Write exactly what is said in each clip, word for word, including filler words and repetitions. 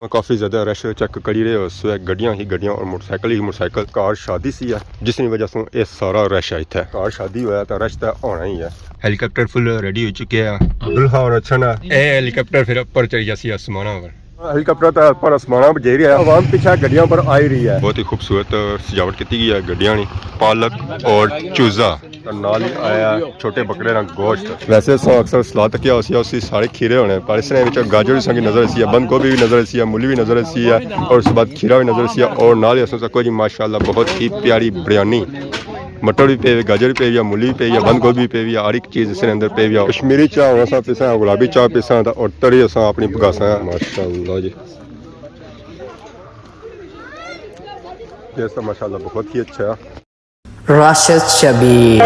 کافی زیادہ رش چیک کری رہے ہو، سو گڈیاں ہی گڈیاں اور موٹر سائیکل ہی موٹر سائیکل۔ کار شادی سی ہے، جس کی وجہ سے یہ سارا رش ہے اتھے۔ کار شادی ہویا تو رش تو ہونا ہی ہے۔ ہیلی کاپٹر فل ریڈی ہو چکے ہیں۔ دلہا اور اچھا نا، اے ہیلی کاپٹر پھر اوپر چڑھ جاسی آسمانہ پر۔ ہیلی کاپٹر تو اوپر آسمانہ پر جائی رہا ہے، عوام پیچھے گڈیاں پر آئی رہی ہے۔ بہت ہی خوبصورت سجاوٹ کیتی گئی ہے گڈیاں نی، پالک اور چوزا۔ تے نال ہی آیا چھوٹے بکرے نا گوشت۔ ویسے اساں اکثر سلاد تکیا ہوسی، اسی سارے کھیرے ہونے، پر اس نے وچ گاجر وی سانگی نظر اسی ہے، بند گوبھی وی نظر اسی ہے، مولی وی نظر اسی ہے، اور اس کے بعد کھیرا وی نظر اسی ہے، اور نال ہی اساں کوئی ماشاءاللہ بہت ہی پیاری بریانی، مٹر وی پے ہوئے، گاجر وی پے ہوئی ہے، مولی وی پے ہوئی ہے، بند گوبھی وی پے ہوئی ہے، ہر ایک چیز اس نے اندر پے ہوئی ہے۔ کشمیری چاہ ہونا سا پیسا، گلابی چاہ پیسا، اور تری اساں اپنی پکاساں۔ ماشاءاللہ جی، ٹیسٹ تو ماشاءاللہ بہت ہی اچھا ہے۔ راشد شبیر۔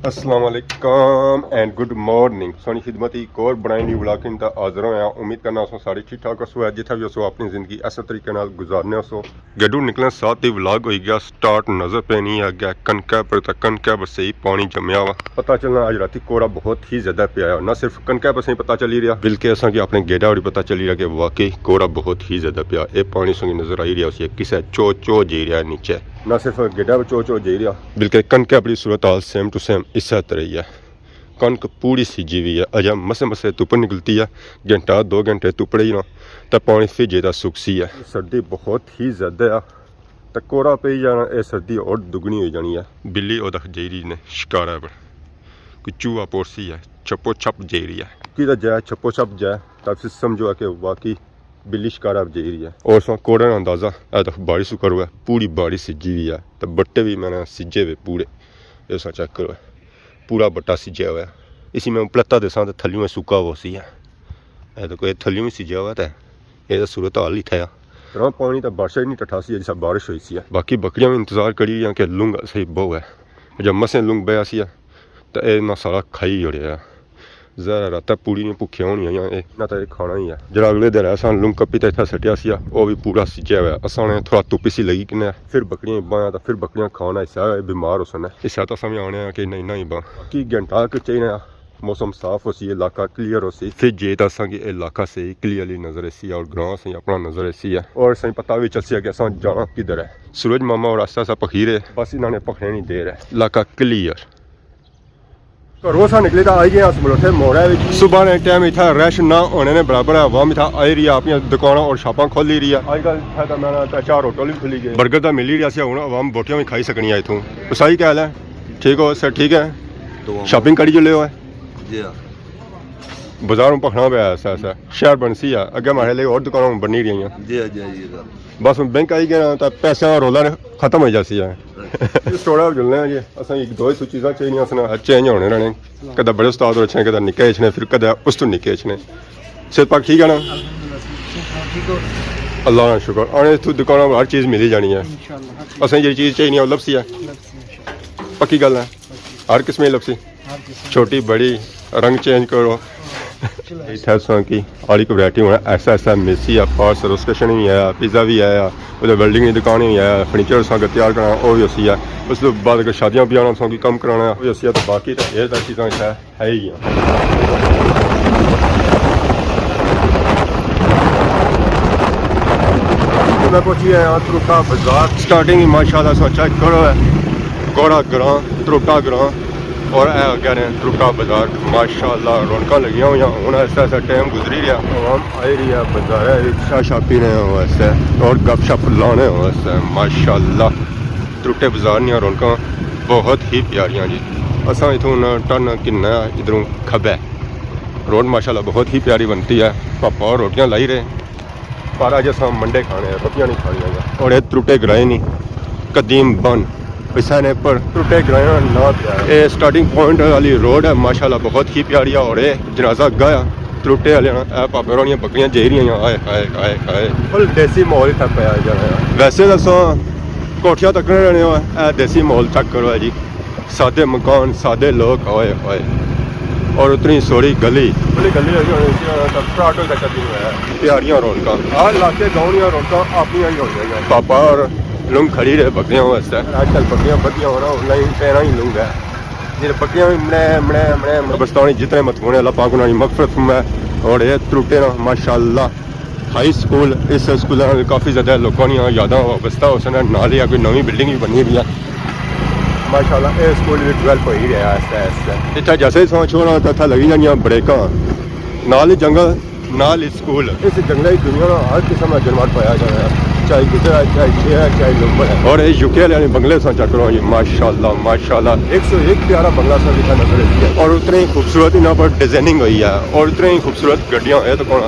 السلام علیکم اینڈ گڈ مارننگ۔ سونی خدمت ہی ایک اور بنائی نیو ولاگ کن تا حاضر ہویا۔ امید کرنا اسو سارے ٹھیک ٹھاک ہسو ہے، جتھا بھی ہسو اپنی زندگی ایسا طریقے نال گزارنے ہسو۔ گڈو نکلن ساتھ ہی ولاگ ہوئی گیا سٹارٹ۔ نظر پینی ہے اگے کنکے پر، تے کنکے پر صحیح پانی جمیا ہوا۔ پتہ چلنا اج راتی کورا بہت ہی زیادہ پیا ہے، نہ صرف کنکے پر صحیح پتہ چلی رہیا، بلکہ اساں کی اپنے گیڈا اور پتہ چلی رہیا کہ واقعی کورا بہت ہی زیادہ پیا۔ اے پانی سنگی نظر آئی رہیا اسی کسے چو چو جائی رہیا نیچے۔ نہ صرف گیڈا پر چو چو جائی رہیا، بلکہ کنکے پر صورت حال سیم ٹو سیم اسے طرح ہی ہے۔ کنک پوری سجی ہوئی ہے، اجے مسے مسے تپ نکلتی ہے، گھنٹہ دو گھنٹے تپ رہی نا، تے پانی فر جیتا سکسی ہے۔ سردی بہت ہی زیادہ ہے، تے کورا پئی جانا، اے سردی اور دگنی ہوئی جانی ہے۔ بلی او دکھ جائی رہی نے شکارا پر، کوئی چوہا پورسی ہے، چھپو چھپ جائی رہی ہے۔ کی تے جائے چھپو چھپ جائے، تب سے سمجھو کہ واقعی بلی شکارا پر جائی رہی ہے۔ اور ساں کوڑے نا اندازہ، اے تک بارش کرو ہے، پوری بارش سجی ہوئی ہے، تے بٹے بھی میں نے سجے ہوئے پورے، اے ساں چیک کرو ہے۔ پورا بٹا سجیا ہوا ہے۔ اسی میں اپلتا دساں تے تھلیوں سکا ہوا سی ہے۔ اے تے کوئی تھلیوں ہی سجیا ہوا تے اے تے صورت حال ہی تھیا۔ تراں پانی تے بارشاں ہی نہیں ٹٹھا سی، جیسا بارش ہوئی سی ہے۔ باقی بکریاں بھی انتظار کری رہیاں کہ لنگ صحیح بہو ہے۔ جب مسیں لنگ بہیا سی ہے تے اے نہ سارا کھائی جوڑیا ہے۔ زہرا راتہ پوڑی نے بھکھیاں ہونیاں یا اے نہ تے اے کھانا ہی ہے۔ جڑا اگلے دن اساں لنگ کپی تے اتھا سٹیا سی، او وی پورا سجیا ہوا ہے۔ اساں نے تھوڑا تپی سی لگی کنے، پھر بکریاں باہیاں تے پھر بکریاں کھانا حصہ ہے، بیمار ہو سن۔ حصہ تو اساں وی آنے آں کہ نہیں، نہیں باں۔ باقی گھنٹہ ایک چاہینا، موسم صاف ہو سی، علاقہ کلیئر ہو سی۔ پھر جے تاں اساں کی علاقہ صحیح کلیئرلی نظر ایسی اور گراں صحیح اپنا نظر ایسی ہے۔ اور صحیح پتہ وی چل سی کہ اساں جانا کدھر ہے۔ سورج ماما اور آستہ آستہ پکھی رہے، بس انہاں نے پکھنے نی دیر ہے۔ علاقہ کلیئر۔ گھروں اساں نکلی تاں آئی گئے آں اس ملوٹھے موڑے وچ۔ صبح نے ٹائم اتھا رش نہ ہونے نے برابر ہے، عوام اتھا آئی رہی ہے، اپنی دکاناں اور شاپاں کھولی رہی ہے۔ آج کل اتھا تاں میں تاں چار ہوٹل وی کھلی گئے۔ برگر تاں ملی رہیا سی، ہن عوام بوٹیاں وی کھائی سکنی ہے اتھوں۔ اسائی کیا حال ہے؟ ٹھیک ہو سر؟ ٹھیک ہے۔ دعا۔ شاپنگ کری جو لے ہو ہے؟ جی ہاں۔ بازار میں پکھنا پیا ایسا ایسا۔ شہر بنسی ہے، اگے ماڑے لے اور دکاناں بنی رہی ہیں۔ جی ہاں، جی ہاں، جی ہاں۔ بس ہن بینک آئی گیا نا، تاں پیسے نا رولا ختم ہوئی جاسی ہے۔ اس تھوڑا جلنے ہیں جی، اساں ایک دو ہی سو چیزاں چاہیے، اساں چینج ہونے رہنے۔ کدے بڑے استاد اور اچھے، کدے نکے اچھنے، پھر کدے اس تو نکے اچھنے۔ صحت پاک ٹھیک ہے نا؟ الحمدللہ، صحت ٹھیک ہو؟ اللہ کا شکر۔ آنے تو دکانوں پر ہر چیز ملی جانی ہے۔ انشاءاللہ، ہر چیز۔ اساں یہ چیز چاہیے، وہ لبسی ہے۔ لبسی ہے۔ پکی گل ہے؟ ہر قسم کی لبسی؟ ہر قسم۔ چھوٹی، بڑی، رنگ چینج کرو۔ اتھے تساں کی ہر ایک ورائٹی ہونا، ایسا ایسا ملسی ہے، فاسٹ سروس اسٹیشن بھی آیا، پیزا بھی آیا، ادھر ویلڈنگ کی دکان بھی آیا، فرنیچر تساں کی تیار کرنا، وہ بھی اسی ہے۔ اس کے بعد اگر شادیاں بیاہ نا تساں کی کم کرانا، وہ بھی اسی ہے۔ تو باقی تو یہ تک چیزاں اتھے ہے ہی ہیں۔ میں پہنچی آیا تروٹا بازار۔ سٹارٹنگ ہی ماشاءاللہ سو چیک کرو ہے، گوڑا گراں، تروٹا گراں، اور اے اگے نے تروٹا بازار۔ ماشاءاللہ رونقاں لگیاں ہوئیاں، ہن ایسا ایسا ٹائم گزری رہیا، عوام آئی رہی ہے بازار وچ چاہ شاہ پینے واسطے اور گپ شپ لانے واسطے۔ ماشاءاللہ تروٹے بازار نیاں رونقاں بہت ہی پیاریاں جی۔ اساں اتھوں نہ ٹرن کننا ادھروں کھبے۔ روڈ ماشاءاللہ بہت ہی پیاری بنتی ہے۔ پاپا اور روٹیاں لائی رہے، پر اج اساں منڈے کھانے ہیں، روٹیاں نہیں کھانیاں۔ اور اے تروٹے گرائے نہیں، قدیم بن، پسے نے پر تروٹے گرائے نا نام پیا ہے۔ اے سٹارٹنگ پوائنٹ والی روڈ ہے، ماشاءاللہ بہت ہی پیاری ہے۔ اور اے جنازہ گاہ تروٹے والے نا، اے پاپے ہوراں نیاں بکریاں جائی رہیاں، ہائے، ہائے، ہائے، ہائے۔ فل دیسی ماحول اتھا پایا جا رہا ہے۔ ویسے تاں اساں کوٹھیاں تکنے رہنے ہو، اے دیسی ماحول چیک کرو ہے جی۔ سادے مکان، سادے لوگ، ہائے، ہائے۔ اور اتنی سوہنی گلی۔ بڑی گلی ہے جی، اور اس طرح آٹو تک چلتی ہوئی ہے۔ پیاریاں رونقاں۔ ہر علاقے گاؤں دیاں رونقاں اپنیاں ہی ہوندیاں۔ پاپا اور لنگ کھڑی رہے بکریاں واسطے۔ آج کل بکریاں بدیاں ہونا، انہاں ہی پیراں ہی لنگ ہے۔ جیڑے بکریاں بھی مڑے، مڑے، مڑے، مڑے بستانے جتنے متھونے، اللہ پاک انہاں دی مغفرت فرمائے۔ اور یہ ترٹے نا، ماشاءاللہ، ہائی سکول، اس سکول نال کافی زیادہ لوکاں دیاں یاداں وابستہ ہو سن۔ نال ہی کوئی نویں بلڈنگ بھی بنی رہی ہے۔ ماشاءاللہ، یہ سکول بھی ڈیولپ ہو ہی رہا ہے آہستہ آہستہ۔ اتھا جیسے ہی ساں چھوڑا تو اتھا لگی جانیاں بریکاں، نال ہی جنگل، نال ہی سکول۔ اس جنگلے وچ دنیا نا ہر قسم دا جانور پایا جانا ہے، چاہے گجر ہے، چاہے شیر ہے، چاہے لومڑ ہے۔ اور یہ یو کے والے بنگلے ساں چیک کرو جی، ماشاءاللہ، ماشاءاللہ، ایک سو ایک پیارا بنگلہ ساں لکھا نظر آتی ہے۔ اور اتنے ہی خوبصورت انہاں پر ڈیزائننگ ہوئی ہے، اور اتنے ہی خوبصورت گڈیاں ہوئے تو کون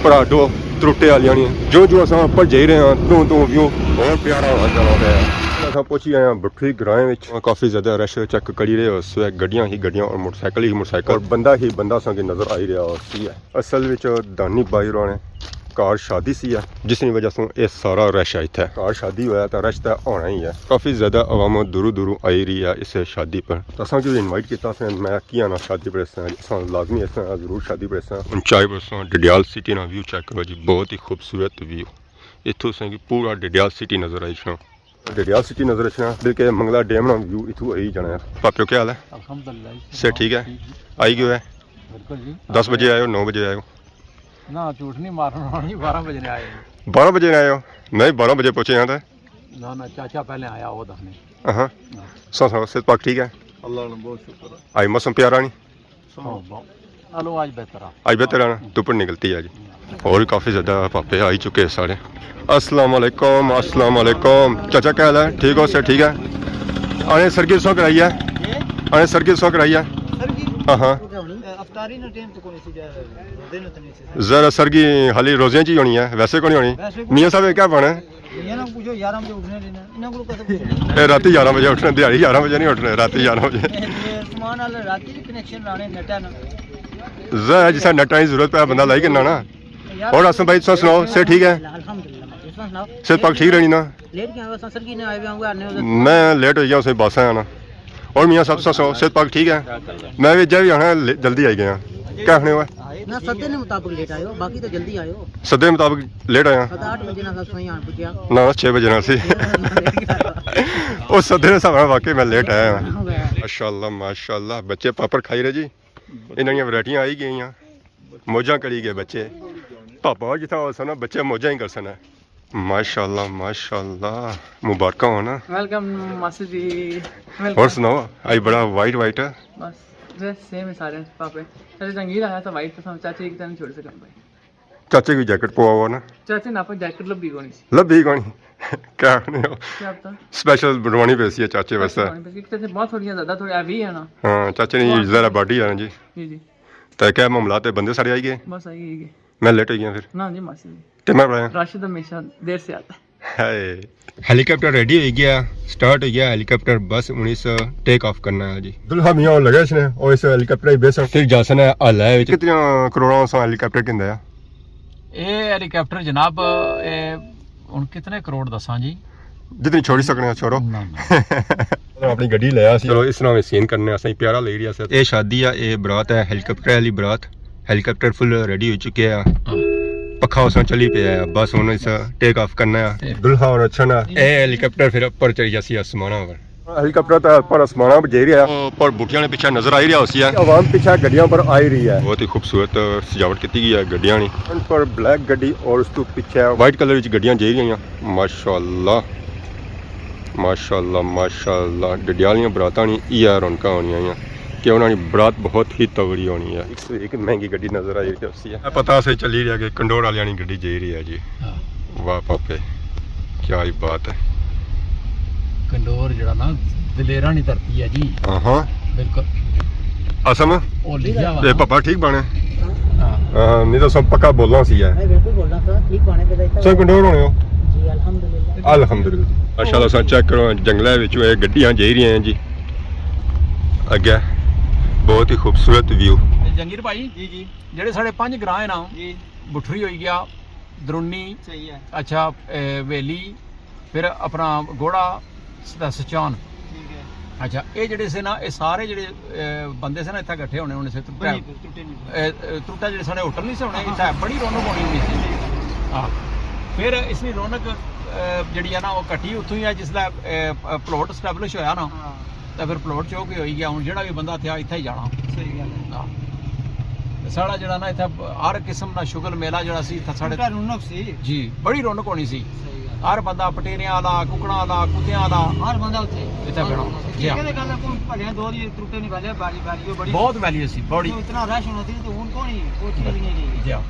پراڈو ترٹے والیاں نہیں۔ جو جو اساں پر جائی رہے ہیں، توں توں ویو اور پیارا ہونا چاہنا ہے۔ اساں پہنچی آئے ہیں بٹھری گرائیں وچ، کافی زیادہ رش چیک کری رہے ہو، سو گڈیاں ہی گڈیاں اور موٹر سائیکل ہی موٹر سائیکل اور بندہ ہی بندہ ساں کے نظر آئی رہا ہو سی ہے۔ اصل وچ دانی بائی ہوراں نے گھر شادی سی ہے، جس نی وجہ سوں اے سارا رش ہے اتھے۔ گھر شادی ہویا تاں رش تاں ہونا ہی ہے۔ کافی زیادہ عوام دوروں دوروں آئی رہی ہے اس شادی پر۔ تاں اساں کی انوائٹ کیتا سی، میں کی آنا شادی پر اس طرح، اساں لازمی اس طرح ضرور شادی پر اس طرح۔ اونچائی پر اساں ڈڈیال سٹی نا ویو چیک کرو جی، بہت ہی خوبصورت ویو۔ اتھوں اساں کی پورا ڈڈیال سٹی نظر آئی چھنا۔ ڈڈیال سٹی نظر اچھنا، بلکہ منگلا ڈیم نا ویو اتھوں آئی جانا ہے۔ پاپیو کیا حال ہے؟ الحمدللہ جی۔ صحت ٹھیک ہے؟ ٹھیک جی۔ آئی گیو ہے؟ بالکل جی۔ دس بجے آئے ہو، نو بجے آئے ہو؟ نہ، جھوٹ نہیں مارنا جی، بارہ بجے نے آئے۔ بارہ بجے نے آئے ہو؟ میں بھی بارہ بجے پہنچے یہاں تے۔ نہ، نہ، چاچا پہلے آیا، وہ دس نے۔ ہاں۔ سو، سو، صحت پاک ٹھیک ہے؟ اللہ کا بہت شکر ہے۔ آئی موسم پیارا نہیں؟ ہاں، با-، چلو، آج بہتر آ۔ آج بہتر آ نا؟ دھوپ نکلتی ہے جی۔ اور کافی زیادہ پاپے آئی چکے ہیں سارے۔ السلام علیکم، السلام علیکم۔ چاچا کیا حال ہے؟ ٹھیک ہو؟ صحت ٹھیک ہے؟ آنے سرگی سو کرائی ہے؟ آنے سرگی سو کرائی ہے؟ سرگی؟ ہاں، ہاں۔ افطاری نا ٹائم تو کونی سی جا، روزے نا تو نہیں سی۔ ذرا سرگی حالی روزیاں چ ہی ہونی ہے، ویسے کونی ہونی۔ ویسے کونی۔ میاں صاحب، یہ کیا بنے؟ میاں نا پوچھو، یارہ بجے اٹھنے دینا، انہاں کولوں کسے پوچھنا۔ اے راتی یارہ بجے اٹھنے، دیہاڑی یارہ بجے نہیں اٹھنے، راتی یارہ بجے۔ اے سامان والے راتی بھی کنیکشن لانے نٹاں نا۔ ذرا جسا نٹاں دی ضرورت پے، بندہ لائی گھننا نا۔ یار، اور حسن بھائی، تساں سناؤ، صحت ٹھیک ہے؟ الحمدللہ، تساں سناؤ؟ صحت پاک ٹھیک رہنی نا؟ لیٹ کیوں آئے ہو؟ اساں سرگی نے آئے ہوئے ہوں، آنے ہو۔ میں لیٹ ہوئی گیا، اساں بس آیا نا۔ اور میاں صاحب، تساں سناؤ، صحت پاک ٹھیک ہے؟ میں بھی اجے بھی آنا، لے-، جلدی آئی گیا۔ کیا آخنے ہو؟ نہ، سدے نے مطابق لیٹ آئے ہو، باقی تو جلدی آئے ہو۔ سدے مطابب لیٹ آیا۔ سدے آٹھ بجے نال سوئی آن پجیا۔ نہ، نہ، چھ بجے نال سی۔ او سدے نے سارا واقعی میں لیٹ آیا ہاں۔ ماشاءاللہ، ماشاءاللہ، بچے پاپڑ کھائی رہے جی۔ انہاں دیاں ورائٹیاں آئی گئیاں، موجاں کری گئے بچے۔ پاپا جتھا ہو سنا، بچے موجاں ہی کر سنا۔ ماشاءاللہ، ماشاءاللہ، مبارکاں ہو نا۔ ویلکم ماسی جی۔ ویلکم۔ اور سناؤ، آئی بڑا وائٹ وائٹ ہے۔ بس، بس سیم ہے سارے پاپے۔ چاچے جہانگیر آیا تھا وائٹ، تو چاچے کی طرح چھوڑ سکتے بھائی۔ چاچے کی جیکٹ پوا ہوا نا؟ چاچے نا، پر جیکٹ لبھی کونی سی۔ لبھی کونی؟ کیا آخنے ہو؟ کیا پتا۔ سپیشل بنوانی پی سی ہے چاچے واسطے۔ بنوانی پی سی، کیونکہ چاچے بہت تھوڑیاں زیادہ تھوڑے ہیوی ہے نا۔ ہاں، چاچے نی بہت ذرا باڈی ہے نا جی۔ جی، جی۔ تے کیا معاملات ہے، بندے سارے آئی گئے؟ بس آئی گئے۔ میں لیٹ ہوئی گیا پھر۔ نہ جی، ماسی جی۔ ٹائم پر آیا؟ راشد ہمیشہ دیر سے آتا ہے۔ ہائے۔ ہیلی کاپٹر ریڈی ہوئی گیا، سٹارٹ ہوئی گیا ہیلی کاپٹر، بس ہن اس ٹیک آف کرنا ہے جی۔ دلہا میاں ہن لگے اس نے، او اس ہیلی کاپٹر ہی بیسن۔ پھر جاسن ہے حالے وچ۔ کتنیاں کروڑاں سا ہیلی کاپٹر گھندا ہے؟ اے ہیلی کاپٹر جناب، اے ہن کتنے کروڑ دساں جی؟ جتنی چھوڑی سکنے آں، چھوڑو۔ نہ، نہ۔ اپنی گڈی لے آ سی۔ چلو، اس طرح میں سین کرنے آں، اساں پیارا لئی رہیا سی۔ اے شادی آ، اے برات ہے، ہیلی کاپٹر والی برات۔ ہیلی کاپٹر فل ریڈی ہوئی چکے آ۔ ہاں۔ پکھا اس نال چلی پیا ہے، بس ہن اس ٹیک آف کرنا ہے۔ ٹیک۔ دلہا ہن اچھا نا۔ اے ہیلی کاپٹر پھر اوپر چڑھی جاسی آسماناں پر۔ ہیلی کاپٹر تے اوپر آسماناں پر جائی رہیا۔ اوپر بوٹیاں نے پیچھے نظر آئی رہیا ہوسی ہے۔ عوام پیچھے گڈیاں پر آئی رہی ہے۔ بہت ہی خوبصورت سجاوٹ کیتی گئی ہے گڈیاں نی۔ ان پر بلیک گڈی اور اس تو پیچھے وائٹ کلر وچ گڈیاں جائی رہیاں۔ ماشاءاللہ، ماشاءاللہ، ماشاءاللہ، ڈڈیالیاں براتاں نی ایہہ رونقاں ہونیاں آں کہ انہاں نی برات بہت ہی تگڑی ہونی ہے۔ ایک سو ایک مہنگی گڈی نظر آئی رہی ہے۔ اے پتہ سے چلی رہیا کہ کنڈور والیاں نی گڈی جائی رہی ہے جی۔ ہاں۔ واہ پاپے، کیا ہی بات ہے۔ کنڈور جڑا نا دلیراں نی دھرتی ہے جی۔ ہاں ہاں۔ بالکل۔ اسم؟ او لکھیا ہوا اے نا۔ پاپا ٹھیک بانے؟ ہاں۔ ہاں، نہیں تو سب پکا بولنا سی ہے۔ نہیں، بالکل بولنا سا، ٹھیک بانے پہ دیتا سب ہوا۔ کنڈور ہونے ہو؟ جی، الحمدللہ۔ الحمدللہ۔ ماشاءاللہ، سا چیک کرو، جنگلے وچوں اے گڈیاں جائی رہی ہیں جی۔ اگے بہت ہی خوبصورت ویو۔ جہانگیر بھائی، جی، جی۔ جڑے ساڑے پنج گراں ہیں نا، جی۔ بٹھری ہوئی گیا، درونی، صحیح ہے۔ اچھا، اے، ویلی، پھر اپنا گوڑا، س-، سچان۔ ٹھیک ہے۔ اچھا، اے جڑے سے نا، اے سارے جڑے، اے، بندے سے نا، اتھا اکٹھے ہونے، ہونے سے ترٹا۔ بنی پھر، ترٹے نہیں پھر۔ اے، اے، ترٹا جڑے ساڑے ہوٹل نہیں سے ہونے، ہاں۔ اتھا بڑی رونق ہونی ہوندی سی۔ ہاں۔ پھر اس نی رونق اے، جیڑی ہے نا، وہ کٹی اتھوں ہی ہے، جس لے، اے، پلاٹ اسٹیبلش ہویا نا، ہاں۔ تے پھر پلاٹ چوک ہی ہوئی گیا۔ ہن جیڑا وی بندہ تھیا، اتھے ہی جانا۔ صحیح گل ہے۔ ہاں۔ تے ساڑا جیڑا نا، اتھے ہر قسم دا شغل میلہ جیڑا سی، اتھے ساڑے اتنا رونق سی۔ جی، بڑی رونق ہونی سی۔ صحیح گل ہے۔ ہر بندہ پٹیریاں آلا، ککڑاں آلا، کتیاں آلا۔ ہر بندہ اتھے۔ اتھے ہر بہنا۔ بندہ اتھے۔ جی ہاں۔ ٹھیک ہے، گل ہے، کوئی بھلیاں دو دی ترٹے نہیں، بھلے باری باری، وہ بڑی بہت ویلیو سی، بڑی۔ جو اتنا رش ہونا سی، تو ہن کون ہی، وہ چیز نہیں رہی۔ جی ہاں۔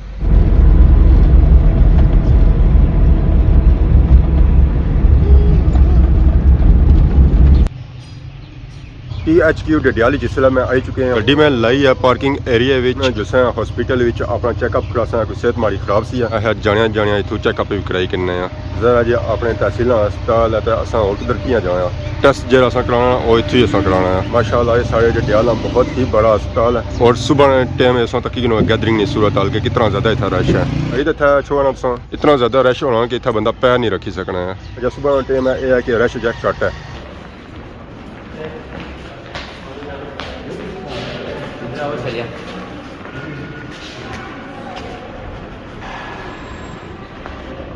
ٹی ایچ کیو ڈڈیال اچ اس ویلے میں آئی چکے ہاں۔ گڈی میں لائی ہے پارکنگ ایریا وچ۔ میں جسے ہاسپٹل وچ اپنا چیک اپ کراساں، کوئی صحت ماڑی خراب سی ہے۔ اہے جانیاں جانیاں اتھوں چیک اپ وی کرائی کنے آں۔ ذرا جے اپنے تحصیلاں ہسپتال ہے تے اساں ہور کدھر کیاں جانا؟ ٹیسٹ جیڑا اساں کرانا، او اتھوں ہی اساں کرانا ہے۔ ماشاءاللہ، اے ساڑے ڈڈیال نا بہت ہی بڑا ہسپتال ہے۔ اور صبح نے ٹائم اساں تکی کنوں گیدرنگ نی صورت حال کہ کتنا زیادہ اتھا رش ہے۔ عید اتھا چھوڑا تساں، اتنا زیادہ رش ہونا کہ اتھا بندہ پیر نہیں رکھی سکنا ہے۔ اچھا، صبح نا ٹائم ہے، اے ہے کہ رش جا گھٹ ہے۔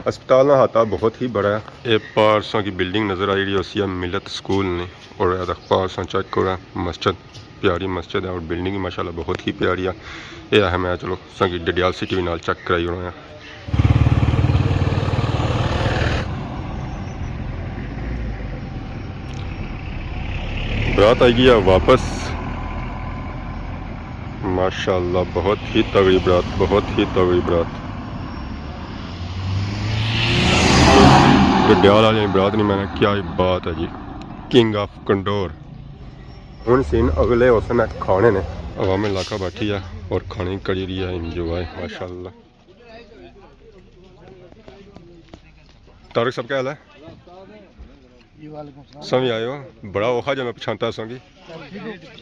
ہسپتال نا احاطہ بہت ہی بڑا ہے۔ اے پار تساں کی بلڈنگ نظر آئی رہی ہوسی ہے ملت سکول نی، اور اے تک پار تساں چیک کرو، مسجد، پیاری مسجد ہے اور بلڈنگ بھی ماشاءاللہ بہت ہی پیاری ہے۔ اے ہے، میں چلو تساں کی ڈڈیال سٹی بھی نال چیک کرائی ہونا ہے۔ برات آئی گئی ہے واپس۔ ماشاءاللہ، بہت ہی تگڑی برات، بہت ہی تگڑی برات۔ ڈڈیال والی برات نہیں، میں نے کیا ہی بات ہے جی، کنگ آف کنڈور۔ ہن سین اگلے اس نے کھانے نے۔ عوام علاقہ بیٹھی ہے اور کھانے کری رہی ہے انجوائے، ماشاءاللہ۔ طارق صاحب، کیا حال ہے؟ جی، وعلیکم السلام۔ سویں آئے ہو؟ بڑا اوکھا جا میں پچھانتا سویں کی۔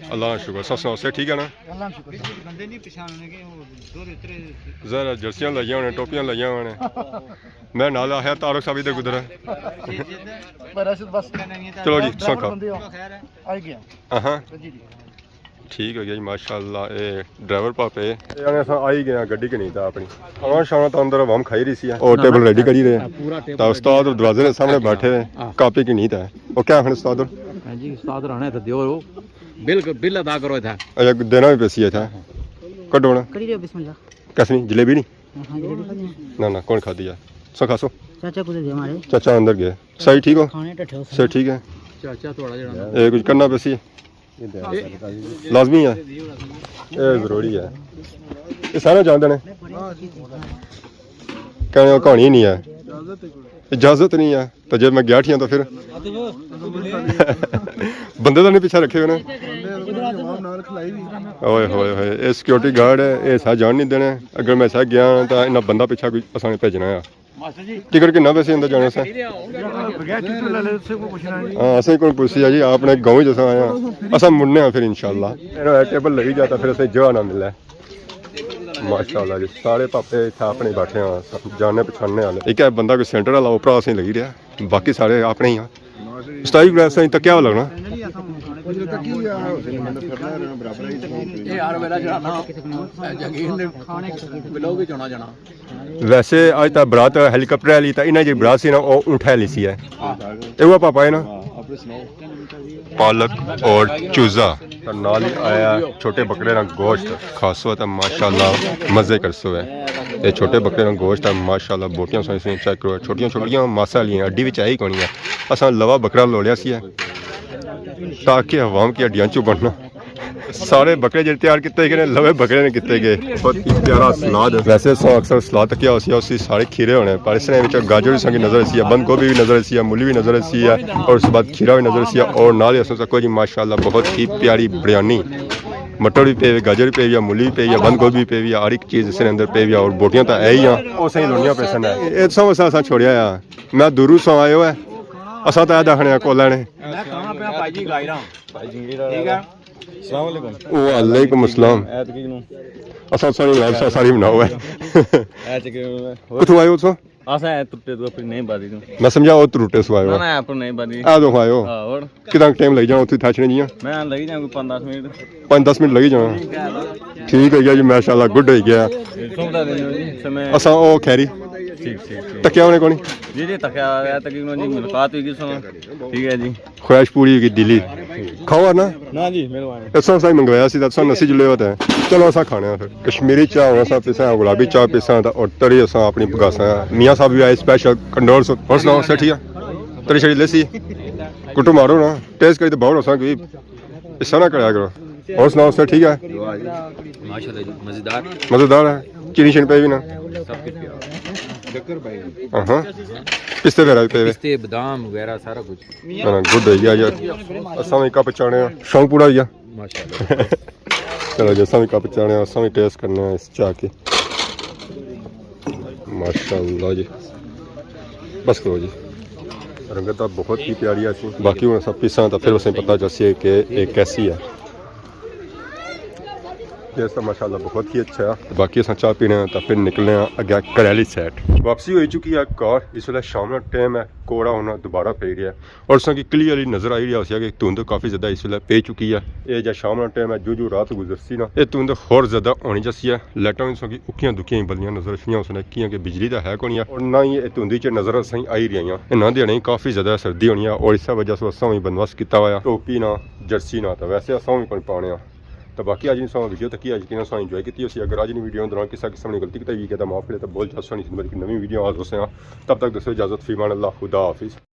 اللہ کا شکر۔ سب سناؤ، صحت ٹھیک ہے نا؟ اللہ کا شکر۔ بندے نہیں پچھاننے کے، وہ دو ترے۔ ذرا جرسیاں لگیاں ہونے، ٹوپیاں لگیاں ہونے۔ میں نال آخیا طارق صاحب ادھر کدھر ہے؟ پر ایسے بس چلو جی، ڈرائیور سوکھا۔ بندے ہو۔ آئی گیا۔ ہاں۔ جی، جی۔ ٹھیک ہو گیا جی، ماشاءاللہ۔ اے ڈرائیور پاپے۔ اے اساں آئی گئے ہاں گڈی کنی تا اپنی۔ کھانا شانا تا اندر عوام کھائی رہی سی ہے۔ اور ٹیبل ریڈی کری رہے۔ پورا ٹیبل تا استاد اور دروازے نے سامنے بیٹھے ہیں۔ ہاں۔ کاپی کنی تا ہے۔ او کیا آخنے استاد اور؟ ہاں جی، استاد رانے تھا دیو۔ بل، بل ادا کرو اتھا۔ اچھا، دینا بھی پیسی ہے اتھا۔ کڈو نا۔ کری لیو بسم اللہ۔ کس نی؟ جلیبی نی؟ ہاں، جلیبی کھانی ہے۔ نہ، نہ، کون کھادی ہے؟ سو کھاسو؟ چاچا کدھر گئے ہمارے؟ چاچا اندر گئے۔ صحیح ٹھیک ہو؟ کھانے ٹٹھے ہو سب۔ صحیح ٹھیک ہے۔ چاچا تھوڑا جڑا نا۔ اے کچھ کرنا پیسی؟ لازمی ہے۔ اے ضروری ہے۔ اے سارے جانتے نے۔ کہنے کو کہانی نہیں ہے۔ اجازت نہیں ہے۔ تو جے میں گیا ٹھیاں تو پھر بندے تو نہیں پیچھے رکھے ہوئے نے۔ اوئے ہوئے ہوئے، اے سیکیورٹی گارڈ ہے، اے سا جان نہیں دینے۔ اگر میں سا گیا تو انہاں بندہ پیچھے کوئی اساں نے بھیجنا ہے۔ ٹکٹ کنا پیسے اندر جانے سے؟ ہاں، اسے کوئی پوچھیا جی، اپنے گاؤں جیسا آیا۔ اساں مڑنے ہاں پھر انشاءاللہ۔ ٹیبل لگی جاتا پھر اسے جگہ نہ ملے۔ ماشاءاللہ جی، سارے پاپے اتھا اپنے بیٹھے ہیں، سب جاننے پچھاننے والے۔ ایک ہے بندہ کوئی سینٹر والا، اوپرا اسے لگی رہا، باقی سارے اپنے ہی ہیں۔ استاد جی، ویسے ہی تکیا ہوا لگنا؟ یہ ہر ویلا جڑا نا، جنگین دے بلوگ وچ ہونا جانا۔ ویسے اج تا برات ہیلی کاپٹر والی، تا انہاں جی برات سی نا، او اونٹھے والی سی ہے۔ اے وہ پاپا ہے نا؟ پالک اور چوزا۔ تے نال ہی آیا چھوٹے بکرے نا گوشت، کھاسو تے ماشاءاللہ مزے کرسو ہے۔ اے چھوٹے بکرے نا گوشت ہے ماشاءاللہ، بوٹیاں سوئی سوئی چیک کرو، چھوٹیاں چھوٹیاں ماسا والیاں، ہڈی وچ ہے ہی کونی ہے۔ اساں لوا بکرا لوڑیا سی ہے تاکہ عوام کی ہڈیاں چوں بننا۔ سارے بکرے جڑے تیار کیتے گئے نے، لوے بکرے نے کیتے گئے۔ بہت ہی پیارا سلاد۔ ویسے سو اکثر سلاد تکیا ہوسی، اسی سارے کھیرے ہونے، پر اس نے وچ گاجر بھی سنگی نظر سی ہے، بند گوبھی بھی نظر سی ہے، مولی بھی نظر سی ہے، اور اس کے بعد کھیرا بھی نظر سی ہے، اور نال ہی اس نے کوئی جی ماشاءاللہ بہت ہی پیاری بریانی۔ مٹر بھی پے ہوئے، گاجر بھی پے ہوئی ہے، مولی بھی پے ہوئی ہے، بند گوبھی بھی پے ہوئی ہے، ہر ایک چیز اس نے اندر پے ہوئی ہے، اور بوٹیاں تو ہے ہی ہیں۔ او صحیح لونیاں پیسن ہے۔ اے سو اساں چھوڑیا ہے۔ میں دوروں سو آئے ہوئے۔ اساں تو اے دکھنے کولے نے۔ میں کھانا پیا بھائی جی گائراں۔ ٹھیک ہے۔ السلام علیکم۔ وعلیکم السلام۔ ایت کی نو؟ اساں ساری لائف سا ساری بناؤ ہے۔ ایت کی نو؟ کتھوں آئے ہو تساں؟ اساں اے ترٹے تو اپنی نہیں بادی تو۔ میں سمجھا او ترٹے سو آئے ہو۔ نہ، نہ، اپنی نہیں بادی۔ آ دو آئے ہو۔ ہاں، اور؟ کتنا ٹائم لگ جانا اتھے تھاچنے جیاں؟ میں لگی جانا کوئی پندرہ منٹ۔ پانچ دس منٹ لگی جانا۔ ٹھیک ہو گیا جی، ماشاءاللہ، گڈ ہو گیا۔ سویدھا دینی ہوئی جی، سمے۔ اساں او کھیری۔ ٹھیک ٹھیک ٹھیک۔ تکیا ہونے کونی؟ جی جی، تکیا ہے، تقریباً جی ملاقات ہوئی گئی سو۔ ٹھیک ہے جی۔ خواہش پوری ہوئی گئی دلی۔ کھاؤ نا۔ نہ جی، مہربانی۔ اساں سائیں منگوایا سی، اساں نسی جلے ہوتا ہے۔ چلو اساں کھانے ہیں پھر۔ کشمیری چاہ ہونا، اساں پیساں، گلابی چاہ پیساں، تے اور تڑی اساں اپنی پگاساں۔ میاں صاحب بھی آئے اسپیشل کنڈول سے۔ اور سناؤ، سب ٹھیک ہے؟ تڑی شڑی لیسی؟ کٹو مارو نا، ٹیسٹ کری تے باہر اساں کوئی حصہ نہ کریا کرو۔ اور سناؤ، سب ٹھیک ہے؟ ماشاءاللہ جی، مزیدار۔ مزیدار ہے؟ چینی شینی پے بھی نا؟ سب کچھ پیا۔ ہاں ہاں۔ پستے وغیرہ بھی پے ہوئے؟ پستے، بادام وغیرہ سارا کچھ۔ ہاں، گڈ ہے یار۔ اساں بھی کپ چانے ہیں۔ شوق پورا ہوئی گیا۔ ماشاءاللہ۔ چلو جی، اساں بھی کپ چانے ہیں، اساں بھی ٹیسٹ کرنے ہیں اس چاہ کی۔ ماشاءاللہ جی۔ بس کرو جی۔ رنگت تو بہت ہی پیاری ہے سی۔ باقی ہن اساں پیساں تے پھر اساں پتہ چلسی کہ یہ کیسی ہے۔ ٹیسٹ تو ماشاءاللہ بہت ہی اچھا ہے۔ باقی اساں چاہ پینے ہیں تے پھر نکلنے ہیں اگے کریلی سائیڈ۔ واپسی ہوئی چکی ہے گھر۔ اس ویلے شام نا ٹائم ہے، کوڑا ہونا دوبارہ پئی گیا ہے۔ اور اساں کی کلیئرلی نظر آئی رہیا ہوسی کہ دھند کافی زیادہ اس ویلے پئی چکی ہے۔ اے جا شام نا ٹائم ہے، جو جو رات گزرسی نا، اے دھند ہور زیادہ ہونی جاسی ہے۔ لائٹاں وی اساں کی اکیاں دکیاں ہی بلیاں نظر اشنیاں ہوسن، کیاں کہ بجلی تاں ہے کونی ہے، اور نہ ہی اے دھند چ نظر اساں کی آئی رہیاں۔ انہاں دیہاڑیاں کافی زیادہ سردی ہونی ہے، اور اس وجہ سے اساں وی بندوبست کیتا ہویا، ٹوپی نا، جرسی نا، تاں ویسے اساں وی کونی پانے آں۔ تاں باقی اج نی ساں ویڈیو تکی، اج کنا ساں انجوائے کیتی ہوسی۔ اگر اج نی ویڈیو دوران کسا قسم نی غلطی کیتی ہوئی ہے تاں معاف کرے، تاں بہت جلد ساں نی خدمت اچ نویں ویڈیو حاضر ہوساں۔ تب تک دوستو اجازت، فی امان اللہ، خدا حافظ۔